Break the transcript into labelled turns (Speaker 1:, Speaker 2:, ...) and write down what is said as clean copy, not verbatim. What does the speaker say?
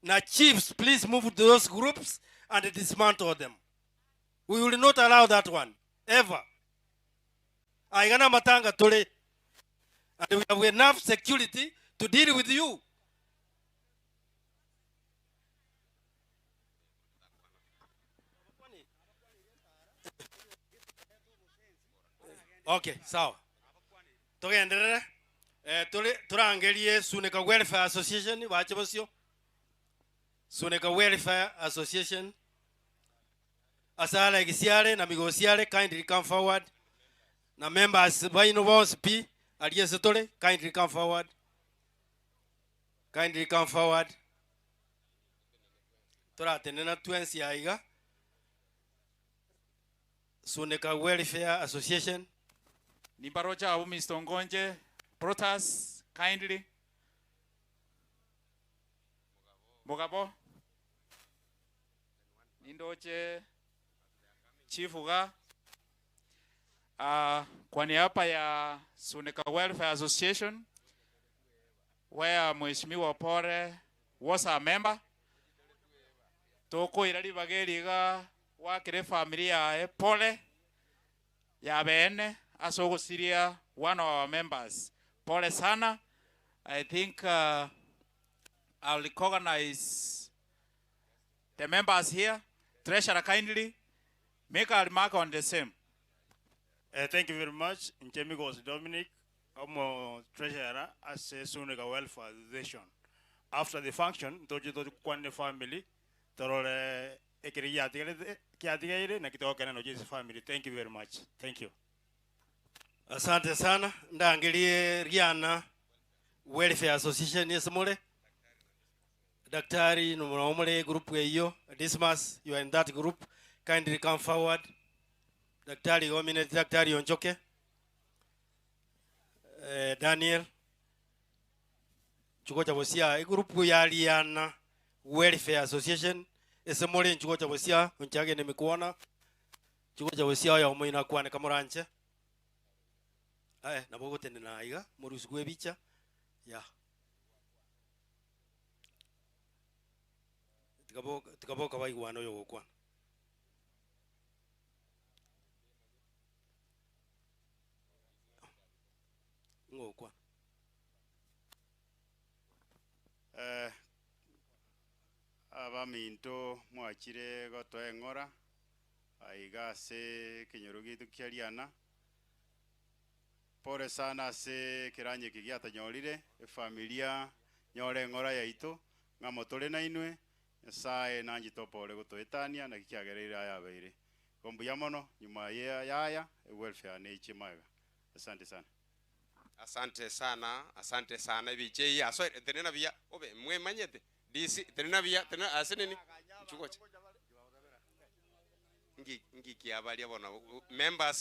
Speaker 1: Na chiefs please move to those groups and dismantle them. We will not allow that one ever. Aiga namatanga tore and we have enough security to deal with you. Okay, sawa. Togenderere. Eh, tore torangerie Suneka Welfare Association bache bosio. Suneka Welfare Association. Ase Alex are na Migosi are kindly come forward. Na members baino bonsi pi aria ase tore kindly come forward. Kindly come forward. Toratenena twensi aiga. Suneka Welfare Association.
Speaker 2: Nimbaroche abwo Mister Ongonje, Protas, kindly. Mugabo. Nindoche Chief iga. Ah, kwa niaba ya Suneka Welfare Association where Mheshimiwa Opore was a member, tokoira ribaga eri iga gwakera efamiri yaye pole ya beene ase ogosiria one of our members. Pole sana. I think I'll recognize the members here. Treasurer kindly make a remark on the same.
Speaker 3: Thank you very much. Inche Migosi Dominic, omo treasurer ase Suneka Welfare Association. After the function, ntoche tokwane family, torore ekere giatigarete kiatigaire naki togokena nochia ase family. Thank you very much. Thank you.
Speaker 1: Asante sana, ndangerie Riana Welfare Association ase more. Daktari nabo more egroup eyio, Dismas you are in that group, kindly come forward. Daktari igo omineti Daktari Onchoke, eh, Daniel, nchugocha bosia egroup ya Riana Welfare Association ase more nchugocha bosia onchage ne mikuona nchugocha bosia oyomo oino akwane kamoranche. Aye nabo ogotenena aiga morusigwe ebicha yeah. Tiga boka tiga boka baigwane oyogokwana. Ng'o ogokwana?
Speaker 3: Eh, abaminto mwachire gotoa eng'ora aiga ase ekenyoro giaito kia Riana. Pole sana ase ekeranyo eke giatonyorire, efamilia nyore eng'ora yaito, ng'amo tore nainwe, Nyasae nanchete opore gotoetania naki kiagereire aya abeire. Igo mbuya mono, nyuma ye yaya, ewelfare neiche magega. Asante sana.
Speaker 4: Asante sana, asante sana ebicha eyio asoire tenena buya obe mwemanyete DC tenena buya tenena ase nini nchugocha ngi ngi kiabaria bono members.